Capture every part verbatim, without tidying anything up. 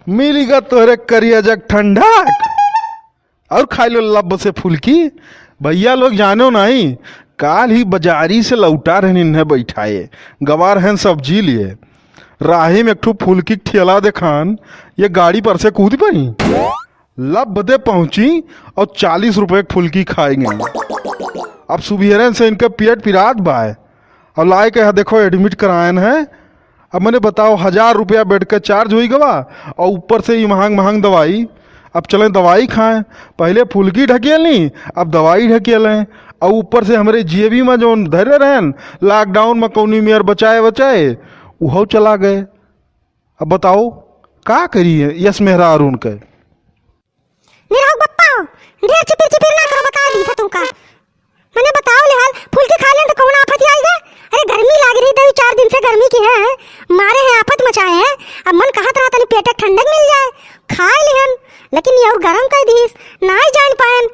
मिली गा तोहरे करिया जग ठंडक। और खाई लो लब से फुलकी। भैया लोग जानो नहीं, काल ही बाजारी से लौटा रहनी इन्हें बैठाए, गवा रहन सब्जी लिए। राही में एक ठो फुलकी के ठेला देखान, ये गाड़ी पर से कूद पड़ी। लब दे पहुंची और चालीस रुपए के फुलकी खाए गई। अब सुबेरे से इनका पेट पिरात बाय। और लाए के यहाँ देखो एडमिट करायन है। अब मने बताओ, हजार रुपया बेड का चार्ज होई गवा और ऊपर से ई महंग महंग दवाई। अब चलें दवाई खाएं, पहले फुलकी ढकेल ली, अब दवाई ढकेलें। और ऊपर से हमरे जेबी में जौन धरे रहन, लॉकडाउन में कौनी मेर बचाए बचाए, उहो चला गए। अब बताओ, का करी यस मेहरारून के? निरहुक बप्पा, ढेर चिपिर चिपिर ना करो, बता दी था तुमका। मने बताओ ले हाल, फुलकी खा लें तो कौन आफत आई गा? अरे गर्मी लाग रही, दो चार दिन से गर्मी की है, मारे हैं आफत मचाए हैं। अब मन कहत रहा तनी पेट ठंडक मिल जाए, खाए लिहन, लेकिन ये और गरम कर दीस, ना ही जान पाएन।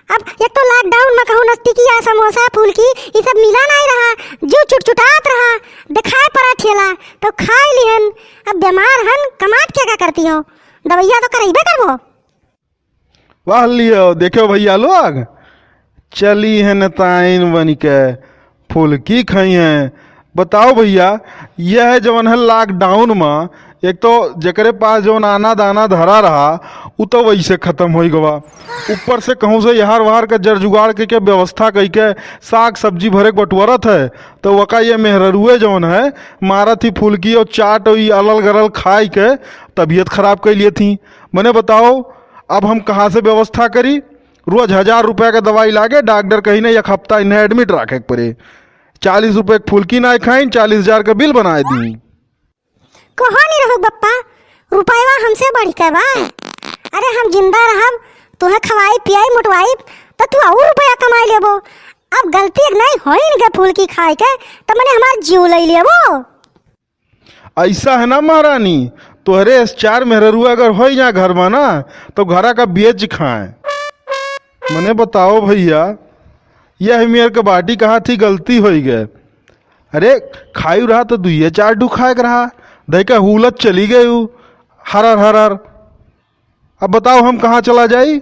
अब एक तो लॉकडाउन में कहूँ नस्तिकिया, समोसा, फुलकी, ये सब मिला नहीं रहा, जो चुटचुटात रहा, दिखाए पड़ा ठेला, तो खाए लिहन। अब बीमार हन, कमात क्या क्या करती हो, दवैया तो करइबे करबो। वाह लियो, देखो भैया लोग, चली है नेताइन बन के फुलकी खाई हैं। बताओ भैया, यह जवन है लॉकडाउन में, एक तो जेकरे पास जवन आना दाना धरा रहा, उ तो वैसे खत्म होई गवा। ऊपर से कहूँ से यहार वहार के जर जुगाड़ के, के व्यवस्था कई के साग सब्जी भरे के बटुअरत है, तो वका ये मेहररुए जवन है, मारत ही फुलकी और चाट और ई अलल गरल खाई के तबीयत खराब कर लिए थी। मने बताओ, अब हम कहाँ से व्यवस्था करी? रोज हजार रुपया के दवाई लागे, डॉक्टर कही नहीं, एक हफ्ता इन्हें एडमिट रखे के पड़े। चालीस रुपये के फुलकी ना खाइन, चालीस हजार का बिल बनाए दी। कहो नहीं रहो बप्पा, रुपयवा हमसे बढ़ के बा। अरे हम जिंदा रहब, तुहे खवाई पियाई मोटवाई, तो तू और रुपया कमाई लेबो। अब गलती एक नहीं होइन के फुलकी खाए के, तो मने हमार जीव ले लेबो। ऐसा है ना महारानी, तोहरे एस चार मेहररुआ अगर होई जा घर में ना, तो घरा का बेच खाए। मने बताओ भैया, यह मेर के बाटी कहा थी, गलती होई गए। अरे खाई रहा तो दुइये चार डू खाए के रहा, दही का हुलत चली गई उ, हरर हरर। अब बताओ हम कहाँ चला जाई?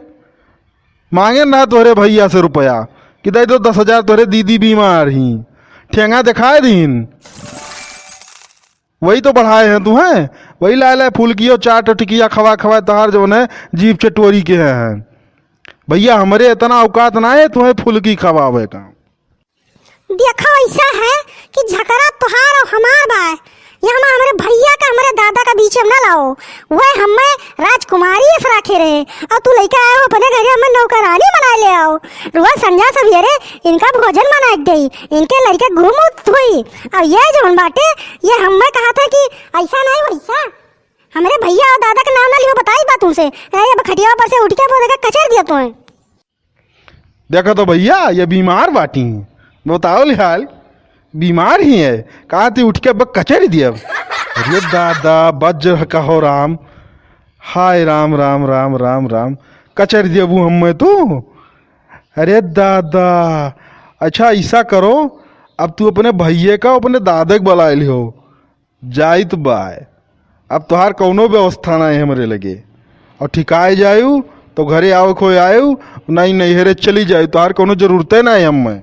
मांगे ना तोहरे भैया से रुपया कि दे दो दस हजार, तोहरे दीदी बीमार ही, ठेंगा दिखाए दीन। वही तो बढ़ाए हैं तुम्हें, वही लाए लाए फुलकियो चाट टिकिया खवा खवाए तोहार जवन है जीभ चटोरी के हैं। भैया हमरे इतना औकात ना है तुम्हें फुलकी खवावे का। देखो, ऐसा है कि झगड़ा तोहार और हमार बा, ये हम हमरे भैया का, हमरे दादा का बीच में ना लाओ। वह हमें राजकुमारी ऐसा रखे रहे, और तू लेके आए हो अपने घरे, हमें नौकरानी बना ले आओ। रोज संझा सवेरे इनका भोजन बना के दे, इनके लड़के गुरुमुख हुई, और ये जौन बाटे, ये हमें कहा था कि ऐसा नहीं वैसा। हमरे भैया और दादा का नाम ना लियो, बताई बात तुमसे, नहीं अब खटिया पर से उठ के वो देखा कचर दिया तुम्हें। देखो तो भैया, ये बीमार बाटी हैं। बताओ ले हाल, बीमार ही है। कहा थी उठ के अब कचर दिया। अरे दादा, बज्र कहो राम, हाय राम, राम, राम, राम, राम, कचर दिया वो हम में तू। अरे दादा, अच्छा ऐसा करो, अब तू अपने भैये का, अपने दादा के बुला लियो। जाइत बाय, अब तोहार कौनो व्यवस्था ना है हमरे लगे। और ठिकाए जायु तो घरे आओ खोए आयु, नहीं नैहरे चली जायु, तोहार कौनो जरूरते ना है हमें।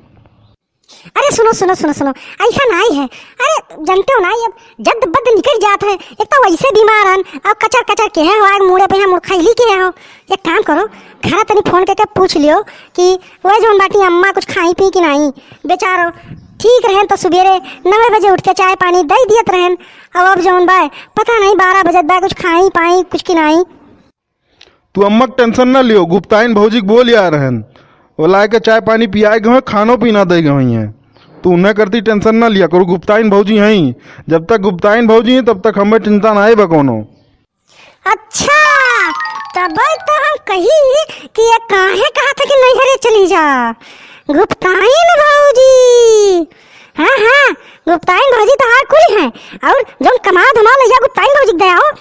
अरे सुनो, सुनो, सुनो, सुनो, ऐसा नहीं है। अरे जानते हो ना, ये जद बद निकल जात है, एक तो वैसे बीमार हन, और कचर कचर के हैं, और मूड़े पे यहाँ मुड़खैली के हैं हो। एक काम करो, घरा तनी फोन करके पूछ लियो कि वह जौन बाटी अम्मा कुछ खाई पी कि नहीं। बेचारो ठीक रहे तो सुबेरे नवे बजे उठ के चाय पानी दे दियत रहन। अब, अब जौन बा, पता नहीं बारह बजत बा, कुछ खाई पाई कुछ कि नहीं। तू अम्मा के टेंशन ना लियो, गुप्ताइन भौजी के बोल आ रहन, वो लाए के चाय पानी पियाए गए, खानो पीना दे गए हैं। तू उन्हें करती टेंशन ना लिया करो, गुप्ताइन भौजी हैं। जब तक गुप्ताइन भौजी हैं तब तक हमें चिंता ना आए बा कोनो। अच्छा, तब तो हम कही कि ये काहे कहा था कि नैहरे चली जा। गुप्ताइन भौजी, हाँ, हाँ, गुप्ताइन भौजी तो हार कुल हैं। और जौन कमा धमा लैया गुप्ताइन भौजी के दया हो,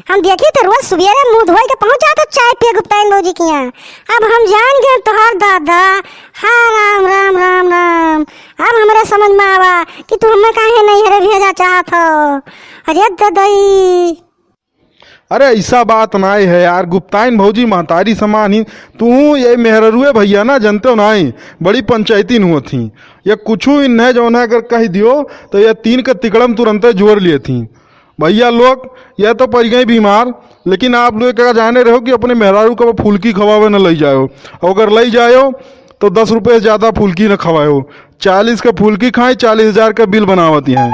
हम देखी तो रोज सुबेरे मुंह धोए के पहुंच जाता चाय पिए गुप्ताइन भौजी के यहाँ। अब हम जान गए तोहार दादा। हाँ, राम, राम, राम, राम। अब हमरे समझ में आवा कि तू हमें काहे नैहरे भेजा चाहत हो। अरे ददई। अरे, ऐसा बात नाई है यार, गुप्ताइन भौजी महतारी समान ही। तू ये मेहररुए भैया ना, जनते हो नाई, बड़ी पंचायतीन हुआ थी। या कुछ इन्हें जौन है अगर कह दियो, तो ये तीन के तिकड़म तुरंते जोर लिए थी। भैया लोग, यह तो पड़ गई बीमार, लेकिन आप लोग का जाने रहो कि अपने मेहरारू को फुल्की खवावे न लई जाओ। और अगर लई जाओ, तो दस रुपये से ज़्यादा फुल्की न खवाओ। चालीस के फुल्की खाए, चालीस हजार का बिल बनावती हैं।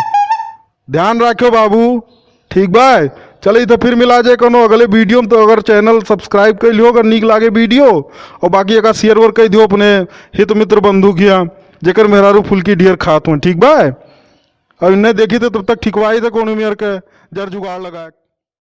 ध्यान रखो बाबू, ठीक बा? चलिए, तो फिर मिला जाए कोनो अगले वीडियो में। तो अगर चैनल सब्सक्राइब कर लियो, अगर नीक लागे वीडियो, और बाकी एक शेयर वेयर कर दियो अपने हित मित्र बंधु किया, जेकर मेहरारू फुल्की ढेर खात हुआ, ठीक बा? और इन्हें देखी तो तब तक ठिकवाई थे कोनो मेर के जर जुगाड़ लगा।